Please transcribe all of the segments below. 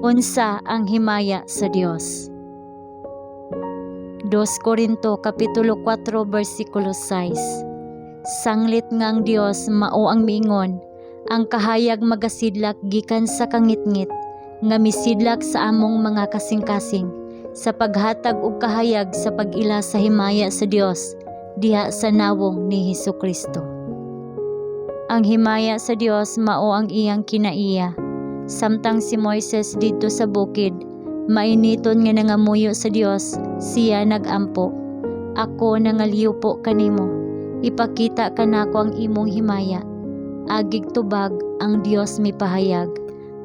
Unsa ang himaya sa Dios? 2 Korinto kapitulo 4 bersikulo 6. Sanglit nga ang Dios mao ang miingon, ang kahayag magasidlak gikan sa kangitngit nga misidlak sa among mga kasing-kasing sa paghatag og kahayag sa pag-ila sa himaya sa Dios diha sa nawong ni Hesus Kristo. Ang himaya sa Dios mao ang iyang kinaiya. Samtang si Moises didto sa bukid, mainiton nga nangamuyo sa Dios, siya nagampo, "Ako nangaliwpo kanimo, ipakita kanako ang imong himaya." Agig tubag, ang Dios mipahayag,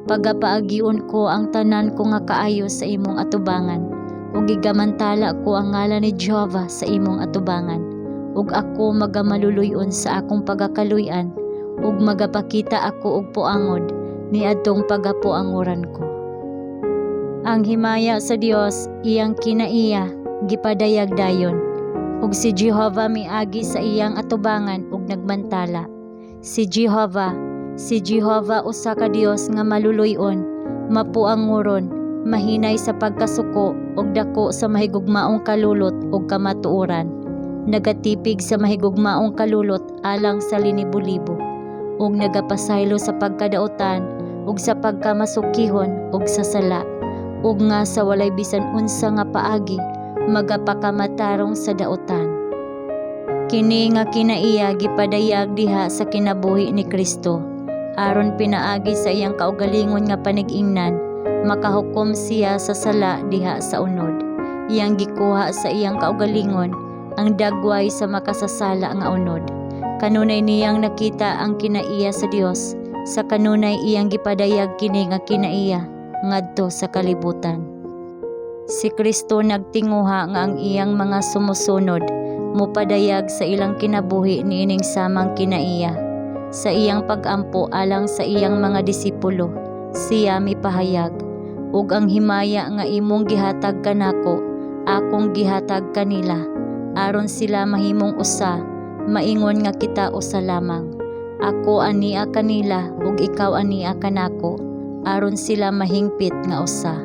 "Pagapaagion ko ang tanan ko nga kaayo sa imong atubangan, ug gigamantala ko ang ngalan ni Jehova sa imong atubangan, ug ako magamaluluy-on sa akong pagakaluy-an, ug magapakita ako og puangod niadtong pagapuanguran ko." Ang himaya sa Dios, iyang kinaiya, gipadayag dayon. Ug si Jehova miagi sa iyang atubangan ug nagmantala. Si Jehova usa ka Dios nga maluluy-on, mapuanguron, mahinay sa pagkasuko ug dako sa mahigugmaong kalulot ug kamatuoran. Nagatipig sa mahigugmaong kalulot alang sa linibo-libo ug nagapasaylo sa pagkadautan ug sa pagkamasokihon ug sa sala, ug nga sa walay bisan unsa nga paagi magapakamatarong sa dautan. Kini nga kinaiya gipadayag diha sa kinabuhi ni Kristo aron pinaagi sa iyang kaugalingon nga panig-ingnan makahukom siya sa sala diha sa unod. Iyang gikuha sa iyang kaugalingon ang dagway sa makasasala nga unod. Kanunay niyang nakita ang kinaiya sa Dios, sa kanunay iyang gipadayag kini nga kinaiya ngadto sa kalibutan. Si Kristo nagtinguha nga ang iyang mga sumusunod mopadayag sa ilang kinabuhi niining samang kinaiya. Sa iyang pagampo alang sa iyang mga disipulo, siya mipahayag, "Ug ang himaya nga imong gihatag kanako, akong gihatag kanila, aron sila mahimong usa, maingon nga kita usa lamang. Ako ania kanila ug ikaw ania kanako, aron sila mahingpit nga usa.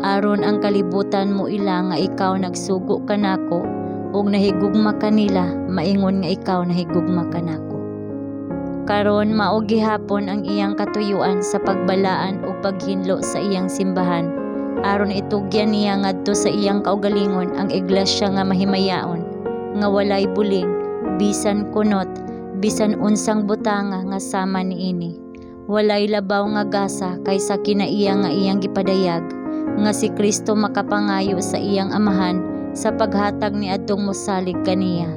Aron ang kalibutan moila nga ikaw nagsugo kanako ug nahigugma kanila maingon nga ikaw nahigugma kanako." Karon mao gihapon ang iyang katuyuan sa pagbalaan ug paghinlo sa iyang simbahan aron itugyan niya ngadto sa iyang kaugalingon ang iglesia nga mahimayaon, nga walay buling, bisan kunot, bisan unsang butanga nga sama niini. Walay labaw nga gasa kaysa kinaiya nga iyang gipadayag, nga si Kristo makapangayo sa iyang Amahan sa paghatag niadtong mosalig kaniya.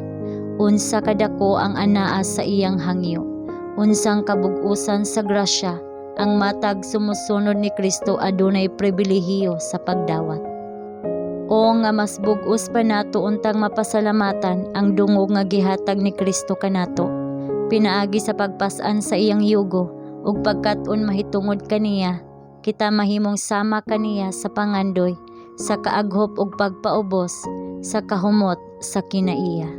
Unsa kadako ang anaa sa iyang hangyo! Unsang kabug-usan sa grasya ang matag sumusunod ni Kristo adunay pribilehiyo sa pagdawat! O nga mas bug-os pa nato untang mapasalamatan ang dungog nga gihatag ni Kristo kanato pinaagi sa pagpas-an sa iyang yugo ug pagkat-on mahitungod kaniya, kita mahimong sama kaniya sa pangandoy, sa kaaghop ug pagpaubos, sa kahumot sa kinaiya.